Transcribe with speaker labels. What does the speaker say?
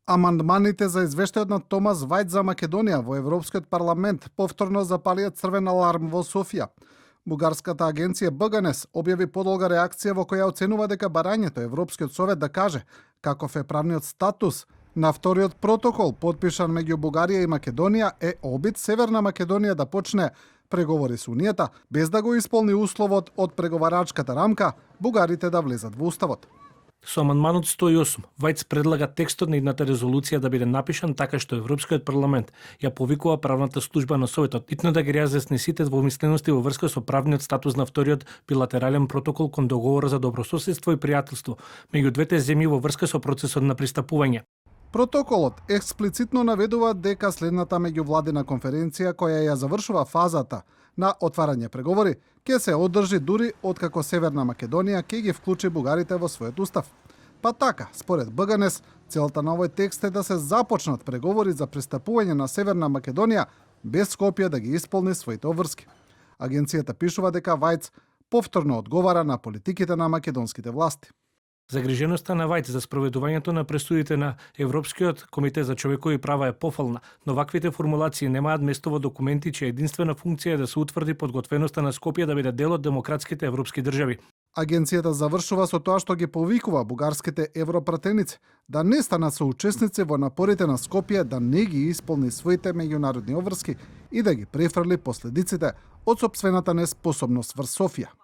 Speaker 1: Амандманите за извештајот на Томас Вајц за Македонија во Европскиот парламент повторно запалија црвен аларм во Софија. Бугарската агенција БГНЕС објави подолга реакција во која оценува дека барањето Европскиот совет да каже каков е правниот статус на вториот протокол подпишан меѓу Бугарија и Македонија е обид Северна Македонија да почне преговори со Унијата без да го исполни условот од преговарачката рамка бугарите да влезат во уставот.
Speaker 2: Со амандманот 108, Вајц предлага текстот на идната резолуција да биде напишан така што Европскиот парламент ја повикува правната служба на Советот итно да ги разјасни сите двомислености во врска со правниот статус на вториот билатерален протокол кон договор за добрососедство и пријателство меѓу двете земји во врска со процесот на пристапување.
Speaker 1: Протоколот експлицитно наведува дека следната меѓувладина конференција која ја завршува фазата на отварање преговори ќе се одржи дури откако Северна Македонија ќе ги вклучи бугарите во својот устав. Па така, според БГНЕС, целта на овој текст е да се започнат преговори за пристапување на Северна Македонија без Скопје да ги исполни своите обврски. Агенцијата пишува дека Вајц повторно одговара на политиките на македонските власти.
Speaker 2: Загриженоста на Вајц за спроведувањето на пресудите на Европскиот комитет за човекови права е пофална, но ваквите формулации немаат место во документи чија единствена функција е да се утврди подготвеноста на Скопје да биде дел од демократските европски држави.
Speaker 1: Агенцијата завршува со тоа што ги повикува бугарските европратеници да не станат соучесници во напорите на Скопје да не ги исполни своите меѓународни обврски и да ги префрли последиците од сопствената неспособност врз Софија.